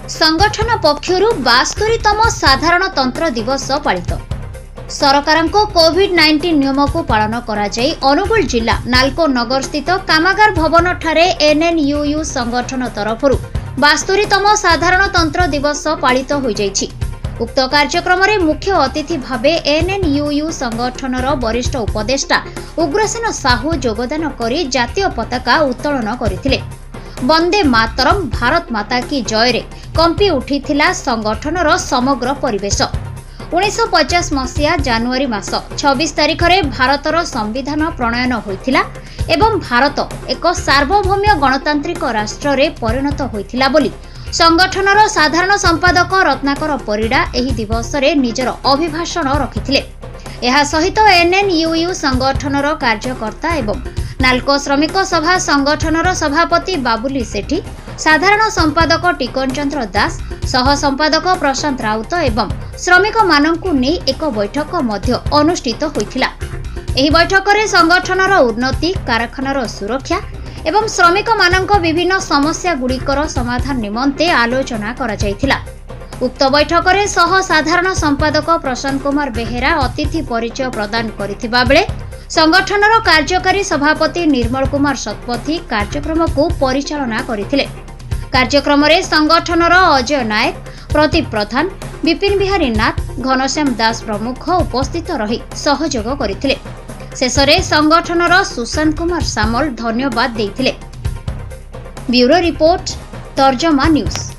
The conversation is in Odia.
ସଂଗଠନ ପକ୍ଷରୁ 72ତମ ସାଧାରଣତନ୍ତ୍ର ଦିବସ ପାଳିତ। ସରକାରଙ୍କ କୋଭିଡ-19 ନିୟମକୁ ପାଳନ କରାଯାଇ ଅନୁଗୁଳ ଜିଲ୍ଲା ନାଲକୋ ନଗରସ୍ଥିତ କାମାଗାର ଭବନଠାରେ ଏନ୍ଏନ୍ୟୁୟୁ ସଂଗଠନ ତରଫରୁ 72ତମ ସାଧାରଣତନ୍ତ୍ର ଦିବସ ପାଳିତ ହୋଇଯାଇଛି। ଉକ୍ତ କାର୍ଯ୍ୟକ୍ରମରେ ମୁଖ୍ୟ ଅତିଥି ଭାବେ ଏନ୍ଏନ୍ୟୁୟୁ ସଂଗଠନର ବରିଷ୍ଠ ଉପଦେଷ୍ଟା ଉଗ୍ରସେନ ସାହୁ ଯୋଗଦାନ କରି ଜାତୀୟ ପତାକା ଉତ୍ତୋଳନ କରିଥିଲେ। ବନ୍ଦେ ମାତରମ୍, ଭାରତ ମାତା କି ଜୟରେ କମ୍ପି ଉଠିଥିଲା ସଂଗଠନର ସମଗ୍ର ପରିବେଶ। 1950 ମସିହା ଜାନୁଆରୀ ମାସ 26 ତାରିଖରେ ଭାରତର ସମ୍ବିଧାନ ପ୍ରଣୟନ ହୋଇଥିଲା ଏବଂ ଭାରତ ଏକ ସାର୍ବଭୌମ୍ୟ ଗଣତାନ୍ତ୍ରିକ ରାଷ୍ଟ୍ରରେ ପରିଣତ ହୋଇଥିଲା ବୋଲି ସଂଗଠନର ସାଧାରଣ ସମ୍ପାଦକ ରତ୍ନାକର ପରିଡ଼ା ଏହି ଦିବସରେ ନିଜର ଅଭିଭାଷଣ ରଖିଥିଲେ। ଏହା ସହିତ ଏନ୍ଏନ୍ୟୁୟୁ ସଂଗଠନର କାର୍ଯ୍ୟକର୍ତ୍ତା ଏବଂ ନାଲକୋ ଶ୍ରମିକ ସଭା ସଂଗଠନର ସଭାପତି ବାବୁଲି ସେଠୀ, ସାଧାରଣ ସମ୍ପାଦକ ଟିକନ ଚନ୍ଦ୍ର ଦାସ, ସହ ସମ୍ପାଦକ ପ୍ରଶାନ୍ତ ରାଉତ ଏବଂ ଶ୍ରମିକମାନଙ୍କୁ ନେଇ ଏକ ବୈଠକ ମଧ୍ୟ ଅନୁଷ୍ଠିତ ହୋଇଥିଲା। ଏହି ବୈଠକରେ ସଂଗଠନର ଉନ୍ନତି, କାରଖାନାର ସୁରକ୍ଷା ଏବଂ ଶ୍ରମିକମାନଙ୍କ ବିଭିନ୍ନ ସମସ୍ୟାଗୁଡ଼ିକର ସମାଧାନ ନିମନ୍ତେ ଆଲୋଚନା କରାଯାଇଥିଲା। ଉକ୍ତ ବୈଠକରେ ସହ ସାଧାରଣ ସମ୍ପାଦକ ପ୍ରଶାନ୍ତ କୁମାର ବେହେରା ଅତିଥି ପରିଚୟ ପ୍ରଦାନ କରିଥିବା ବେଳେ ସଂଗଠନର କାର୍ଯ୍ୟକାରୀ ସଭାପତି ନିର୍ମଳ କୁମାର ଶତପଥୀ କାର୍ଯ୍ୟକ୍ରମକୁ ପରିଚାଳନା କରିଥିଲେ। କାର୍ଯ୍ୟକ୍ରମରେ ସଂଗଠନର ଅଜୟ ନାୟକ, ପ୍ରଦୀପ ପ୍ରଧାନ, ବିପିନ ବିହାରୀ ନାଥ, ଘନଶ୍ୟାମ ଦାସ ପ୍ରମୁଖ ଉପସ୍ଥିତ ରହି ସହଯୋଗ କରିଥିଲେ। ଶେଷରେ ସଂଗଠନର ସୁଶାନ୍ତ କୁମାର ସାମଲ ଧନ୍ୟବାଦ ଦେଇଥିଲେ। ବ୍ୟୁରୋ ରିପୋର୍ଟ, ତର୍ଜମା ନ୍ୟୁଜ୍।